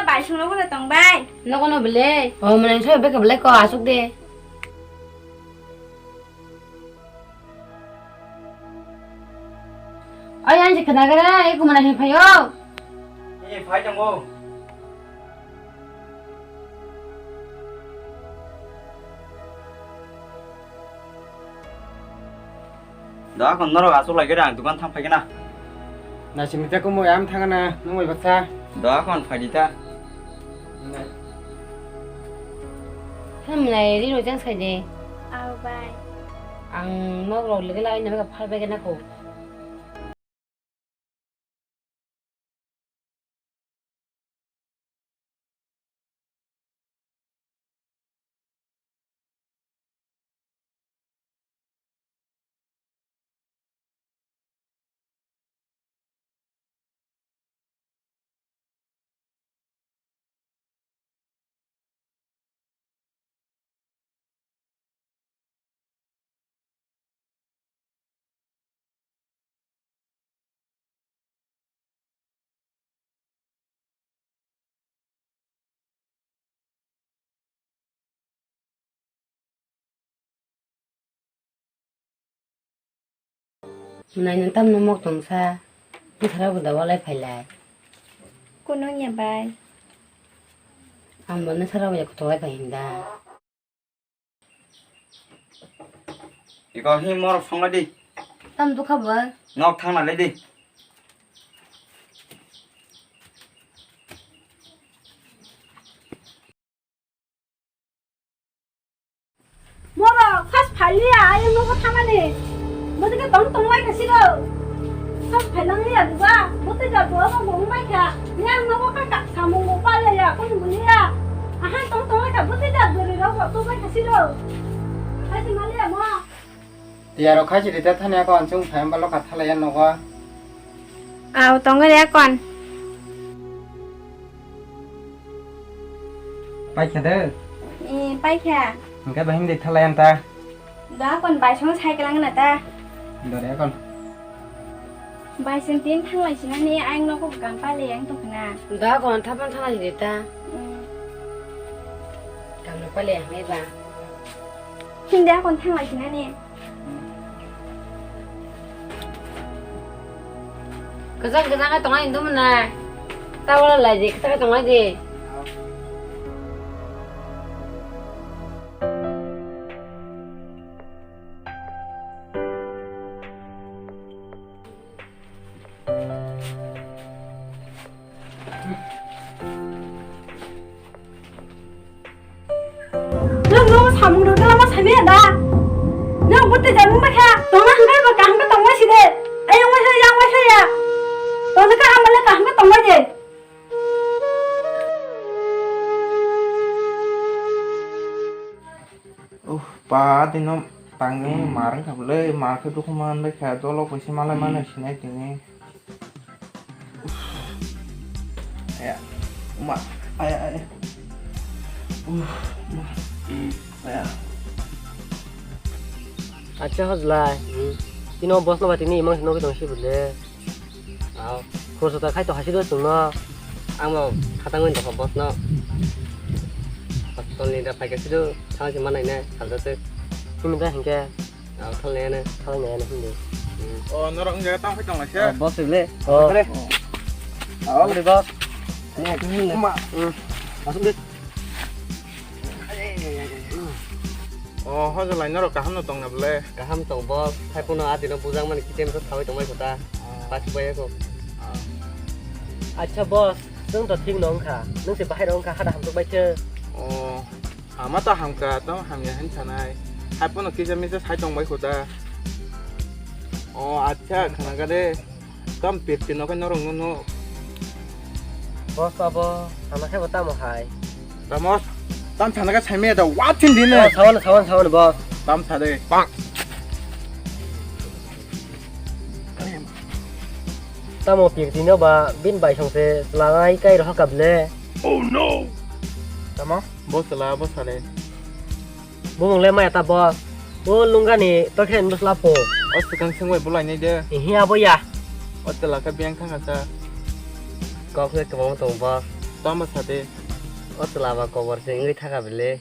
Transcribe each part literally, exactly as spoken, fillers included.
Bai sung nogo no tong bai. Nogo no bele. O mwnai soi beka bele ko asuk de. Oi, ang se khna gara, e kumana he phaio. E phai tongo. Da kon norok asuk lai gara, dukan thang phai gana. Naising ni ta kumo am thang na, nung bai baksa. Da kon phai di ta. Hamlai ri rojang sai de. Aw bai. Ang nok rok lege lai na ka phar bai gana ko. Nai nang tam no mok tong sa. Bwthara bo da walai phailai. Kuno nya bai. Ang bo no sara bo ya kutolai pai hinda. Iko hi mor phonglai di. Tam dukha bo. Nok thang na le di. Moro, first phaliya, ayang nogo thamani. Botike tong tong lai kasi do. First phalang liya duba, bote ja duba bo mong mai kha. Yang nogo ka ka samung go pale ya, kun buliya. Aha tong tong lai ka bote ja duri ro bo to mai kasi do. Kasi maliya mo. Tiyaro khai chiri ta thani ako ansung phai balo ka thala ya nogo. Aw, tongo de akon. Paikha de? E, paikha. Hingke bahim de thalai anta. Da akon bai song sai kelang na ta. Dore akon. Bai song tin thanglai sinani ayang nokok gam pale yang tokna. Da akon thapan thanglai de ta. Mm. Gam pale yang ba. Hinde akon thanglai sinani. Kwchang kwchang khe tongnai hinwi mwnai. Tawla lai di, kwchang khe tongnai di. Nwng, nwng samung rwgwlama sami da. Nwng bwtwi janung bakha, tongna hwnkhe ba kaham khe tongma side. Ayang waisa, yang waisa ya. Tongna kaham bale kaham khe tongma je. Uh, pa, tino tangni mar wngkha bwle, mar khe dukhu man bai kha, dolo kaisa malai mano sinai tini. Aya, ma, aya, aya. Uh, ma, aya. Acha hojlai, tino boss no ba tini imang nogwi tong si bwle. Aw, khorsa ta khai to hasi do chwngno. Ang bo khatang wng tongkha boss no. Hospital ni da phaikha sido thang si manai nai salda se. Himda hinkhe. Aw, thalnai ano, thalnai ano hindi. O, norok wng jaga tang khai tong lai se. Boss le. O. Aw, re boss. Ani aku hindi. Ma. Masuk deh. O, hojalai norok kaham no tongna bwle? Kaham tong boss, hai phano a dino bujang mani kichim khe thawi tongbai kho ta. Paisuk bai kho. Acha boss, nwng to thik no wngkha, nwng se bahai rok wngkha hada hamsuk bai khe. O, ama to hamkha, tamo hamya hin sanai. Hai phano kisa misa sai tongbai kho ta. O, acha, khana kha de. Tam pepti no khe norok no no. Boss abo sana khe bo tamo hai. Tamo tam sana khe sai me da wa thin din ne. Sawan sawan sawan boss. Tam sa de. Bang. Tamo pepti no ba bin bai song se langai kai roha kable. Oh no. Tamo boss la boss le. Bumung le maya ta boss. O lungani tokhe ni bwsla pho. O swkang sengbai bulai nai de. Ihi abo ya. O tela khe beng thang asa. Kok le kwbang tong boss. Tamo sade. O twlaba kobor se wngwi thaka bile.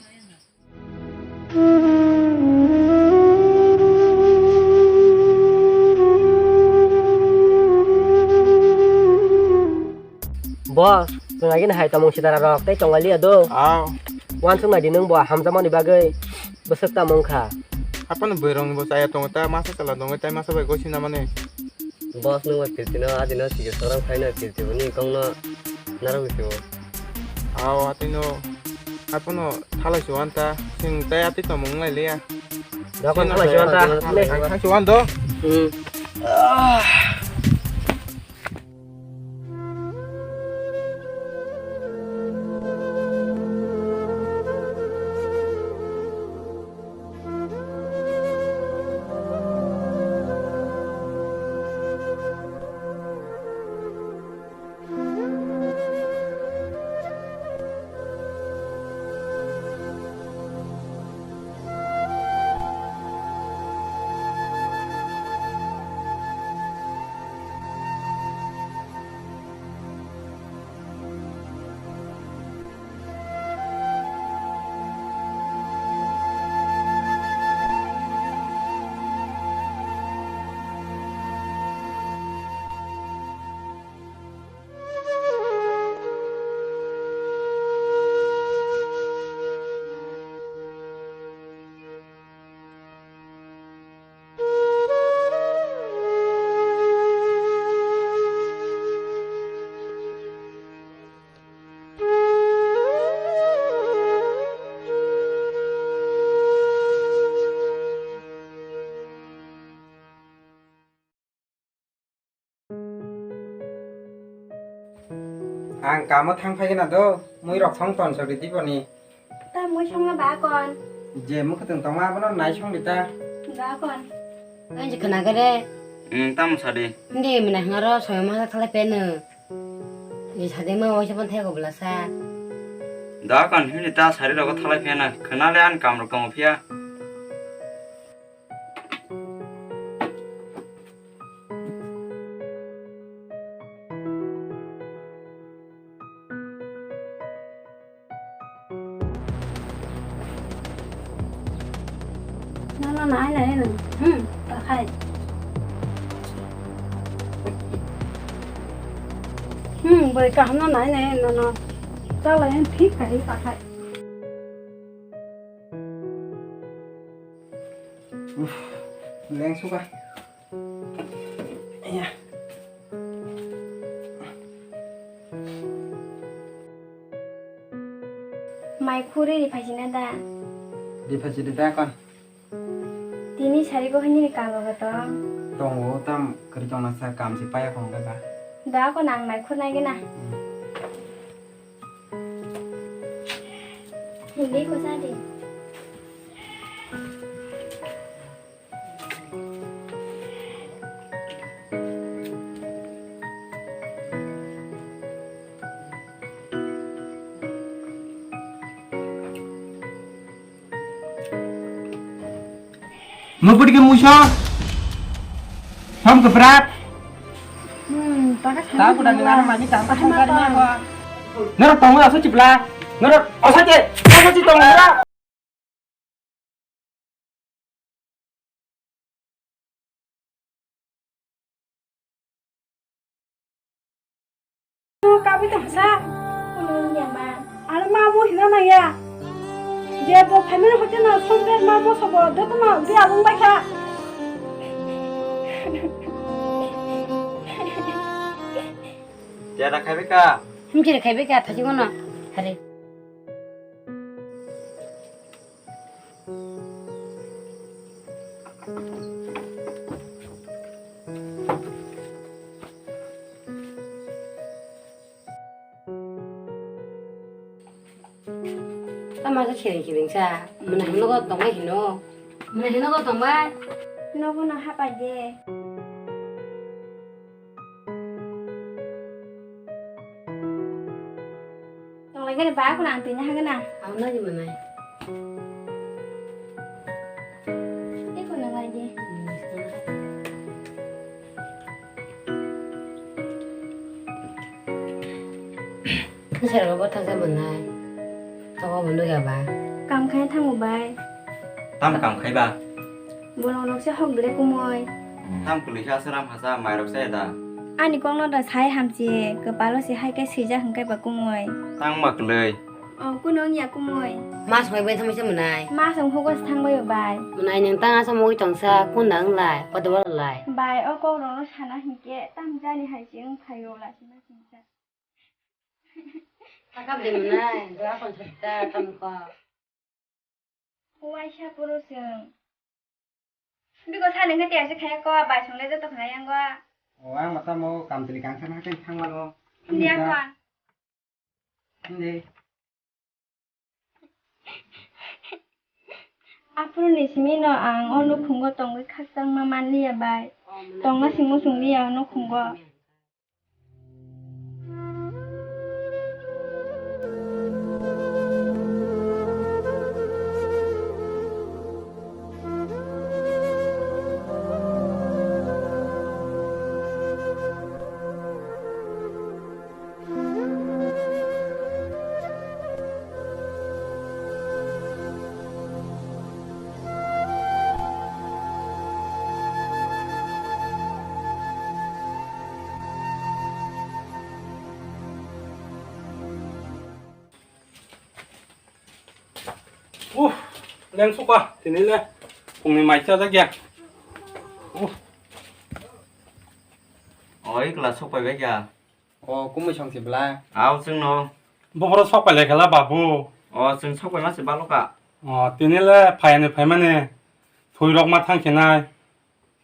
Boss, chwng agini hai tongmung sitara rok tei tonglai liya do. Aw. Uansuk nai di nwng bo hamjakmani bagwi bwswk tamo wngkha. Haphano bwrwirokni bo chaya tongo ta, masa chwla tongo tai masa bai gosina mani. Boss nwng bai pirti no adino sikir sorang phaino pirti boni kok no narwgwi phio. Aw atino haphano thalai chuan ta, chwng tai atwi tongmung wng lai liya. Dokon thalai chuan ta. Thalai chuan do. Hmm. Ang kamo thang phai gana do, mui rok song ton sori di boni. Ta mui song ba kon. Je mukhutung tongma abono nai song di ta. Ba kon. Ang je khna gare. Hmm, tamo sadi. Ndi mina hangaro soyo ma thalai peno. Ni sadi ma oise bon thai ko bla sa. Da kon hini ta sari rok thalai pena. Khna le an kam rok tong phiya. Nono nai nai no. Hmm, ta khai. Hmm, bwrwi kaham no nai nai nono. Chalai thik khai ta khai. Uff, leng suka. Iya. Mai khuri ri phaisina da? Ri phaisi da kon. Tini sari ko hini kalo ga to. Tongo tam kari tongna sa kam si paya khong ga ba. Da ko nang mai khur nai gina. Hmm. Hindi ko sa de. Mubut ke musa. Som keprat. Hmm, taka. Tahu dah nang mani tangka tangka di mana? Nero tongo aso cipla. Nero osaje, osaje tongo nero. Kabui tongsa. Ano ma mo hino na ya. Je bo family hotel na somber ma mo sobo joto ma ubi alung bai kha. Tiada khai beka. Hum kiri khai beka thaji gono. Hari. Tama khe khering khering sa, mwnai hino go tongbai hino. Mwnai hino go tongbai. Nogo no hapai de. Tonglai gani ba khuna ang tini hagana. Ang nagi manai. Eko na lagi. Rogo thangsa mwnai. Togo mwnwi ya ba. Kam khai thango bai. Tam kam khai ba? Bolong rok se hok dre kumoi. Tam kwlwi kha sram hasa mai rok se da. Ani kok no da sai hamchi kwpalo se hai khe swijak hwnkhe ba kumoi. Tang ma kwlwi. O kuno wngya kumoi. Mas mai bai thamwi se mwnai. Mas wng hugo se thang bai bai. Mwnai nwng tang asa mugwi tongsa kunda wng lai kodo wal lai. Bai o kok rok no sana hinkhe tam jani hai se wng phaio la sima singsa. Sakap de mwnai, dua kon sutta kam ko. Waisa puro chwng. Biko sa nungkhe tiyar se khaya ko, bai song le joto khna yang go. O, ang mata mo kam tili kang sana khe thang mano. Hindi ako. Hindi. Aphuru ni simi no ang o nukhungo tongwi khakchangma manliya bai. Tongna singmo chungliya o nukhungo. Uh, leng suka, tini le phungni mai chajak ya. Uh. Oi, class sok pai bai kha. O, kumui song si bla. Ao, chwng no. Bo boro sok pai lai khala babu. O, chwng sok pai ma se balo ka. O, tini le phai ani phai mani. Thui rok ma thang khe nai.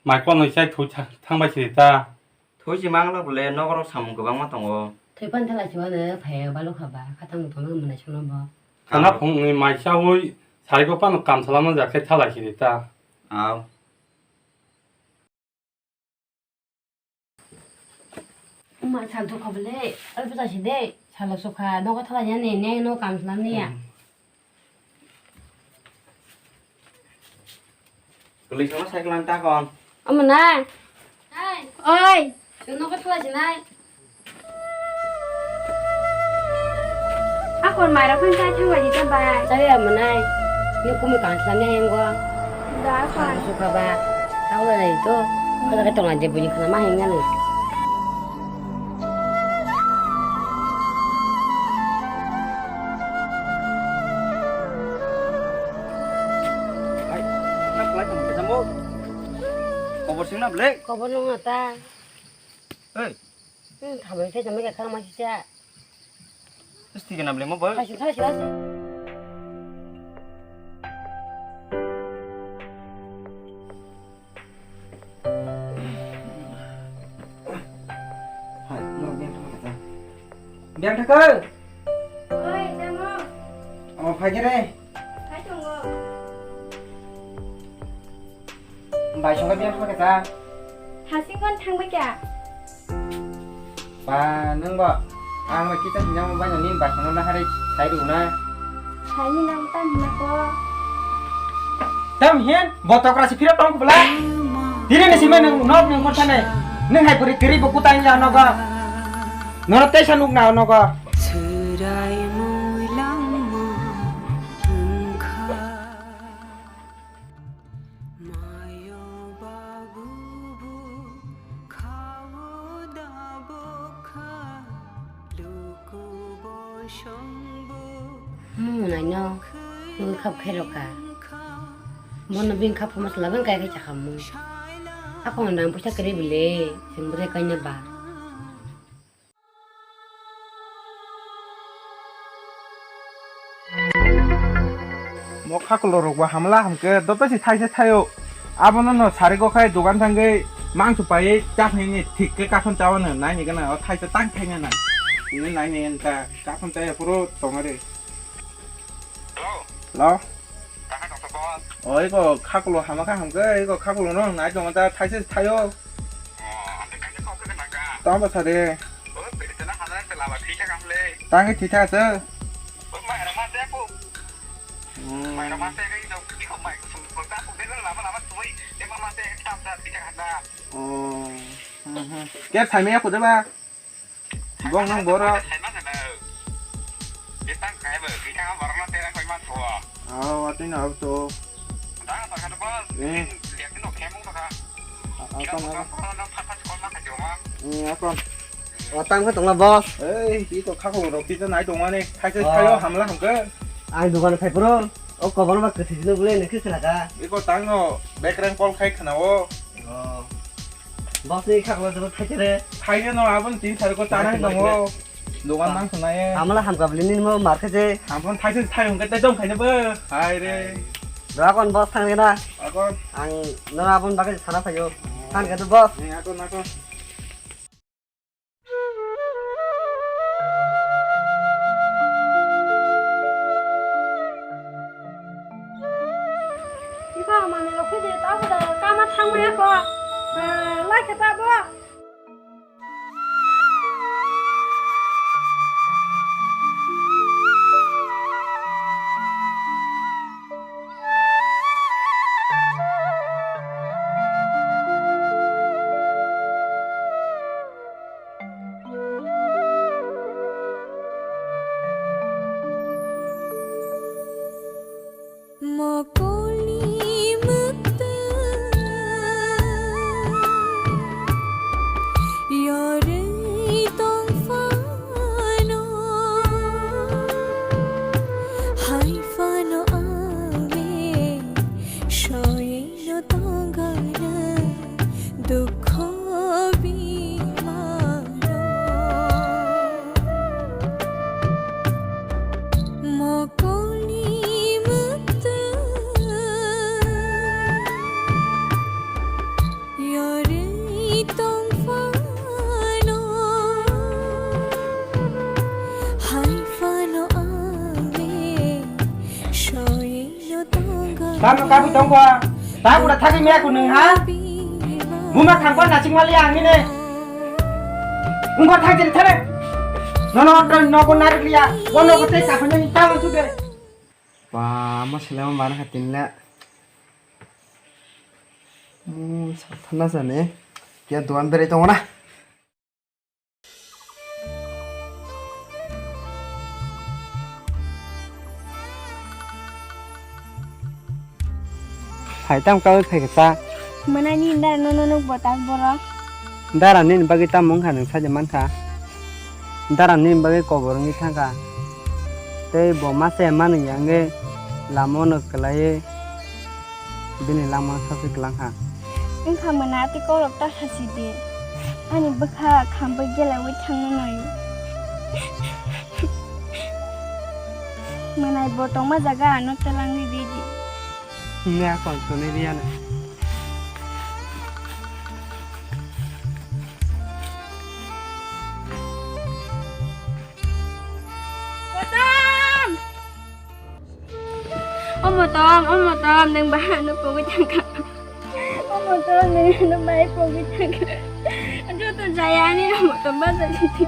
Mai kon noi chai thui thang, thang bai si ta. Thoi si mang lo bole, nogo rok samung kwbangma tongo. Thoi pan thala si wano phai balo kha ba, khatang tong nang mwnai sono bo. Khana phung ni mai sa hui, sai go pan kam salam jak khe thala si ta. Ao. Ma sal thok kha bole, al pata si de, salo sokha, nogo thala ya ne, ne no kam salam ni ya. Hmm. Kwlwi songno cycle ang takon. Omo na. Oi. Chwng nogo thwlai sinai. Akon mairok phano chai thangbai di ta bai. Chai ya mwnai. Ni kumi kang thwlai ni hayung go. Da akon. Suka ba. Tao lai to. Kada ka tonga de buni khana ma hayung nani. Hai, na pulai tong khe jambo. Kobor sing na ble? Kobor nung na ta. Hey. Hmm, thamai khe jamai kha ma sisa. Sti ke na ble mo boy? Hai, sing, hai, sing, hai, sing. Hai, norok biyang thangma khe ta. Biyang thangkha? Oi, tamo. O, phai khe re. Phai tongo. Bai songkha biyang thangma khe ta. Hasing kon thangma kya? Ba, nwng bo, ang bai kisa hinjak bai nini bai songno naharwi sai rw na. Saini nang tam hina ko. Tam hin, bo tokra si phirok tong kubla. Tini ni simi nwng nok nwng khor sanai. Nwng hai puri kiri bo kutai ya nogo. Nono tesa nuk na nogo. Chwrai mui langma wngkha. Mayo babu bu khao da bokha, luku bosong bu. Mung naino, mung khap khe roka. Bono bing khap mas labang kai kai chakhamu. Ako nang pusa kere bile, sing bere kaina ba. Mo khakulo rok bo hamla hamkhe doto si thaisa thaio. Abono no sari go khai dogan thangwi mangso paiwi chaphaini thik khe kathon chawano naini gana o thaisa tang thaina na. Ini naini enta kathon chaya puro tongare. Hello? Hello? Kaha tongsa boss? O, iko khakulo hama kha hamkhe, iko khakulo no nai tongo ta thaisa thaio. Oh, ante kaisa kok khe nangka. Tamo sade. Oh, beri tena hana te laba thik thak amle. Tangi thik thak ase. Oh, mai rama te ko. Hmm. Mai rama te ko, iko mai ko sum ko ta ko beri lama lama sumui. Te mama te tam ta thik thak handa. Oh. Mhm. Ke thaimia ko deba. Bong nang boro. Saima sana. Hai bo, kita borokno tera koi ma thuo. Ah, watui no auto. Dang, bakha to boss. Eh. Lihat no kemung bakha. Ah, ah, tong, ah. Kemung bakha no phat phat call ma khajo ma. Eh, akon. O, tang kha tongla, boss. Ei, iko khaklo rok tita nai tongmani. Thaise thaio hamla hamkhe. Ang dukan phai phuru. O, kobono ba kwthwi jino bole nokhe khwlaka. Iko tangno bekreng call khai khwnao. Oh. Boss ni khaklo jobo thaise re. Thaise no abon tin sar ko tanai tongo. Dogan nang swnai. Amla hamka bwlwi nini mo mar khe je. Abon thaise thai hwnkhe tei dong khaino bo. Hai re. Rakon boss thang na. Rakon. Ang no abon bagwi sana phaio. Thang khe to boss. Ni akon akon. Iba mane rokhe je ta bo kama thang maya ko. Lai khe ta bo. Mokolni mwktwng yorwi tongphano, hai phano ang soino tongana dukho bimaro. Mokolni mwktwng yorwi tongphano, hai phano ang soino tongana. Tamo kabu tongkha? Tamo da thagi me aku nung ha? Buma khangkon na chingmali ang ini. Ungkha thang jeri thare. Nono no ko narik liya. Wono ko tei kaphanya ni tamo suke. Ba, ama selama mana khatin le. Mu sathana jane. Kya duan berai tongo na. Phai tam kaui phai khe ta. Mwnai ni dara no no nuk botak borok. Dara nini bagwi tam wngkha nwng saja mankha. Dara nini bagwi kobor wngwi thangkha. Tei bo masa ya mani yangwi lama no kwlaiwi. Bini langmano sachi kwlangkha. Wngkha mwnai tei kokrok ta sachi di. Ani bwkha khambai gelaui thangno nai. Mwnai bo tongma jaga ano telangwi ridi. Hwnwi a konsonwi riyana. Kotom! O Motom, o Motom, nwng bahai ano pogwi thangkha. O Motom, nwng ano bahai pogwi thangkha. Joto jaya ani no Motom basa sidi.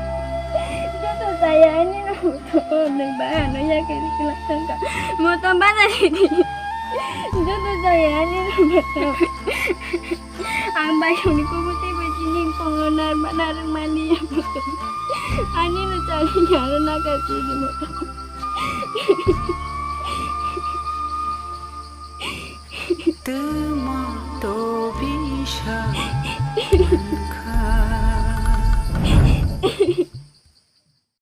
Joto jaya ani no Motom, nwng bahai ano yakai rikla thangkha. Motom basa sidi. Joto jaya ani no Motom. Ang bai songni kubu tei bai chini kongo narma narwk mani. Ani no chali yaro naka sidi Motom. Twma to bisa wngkha.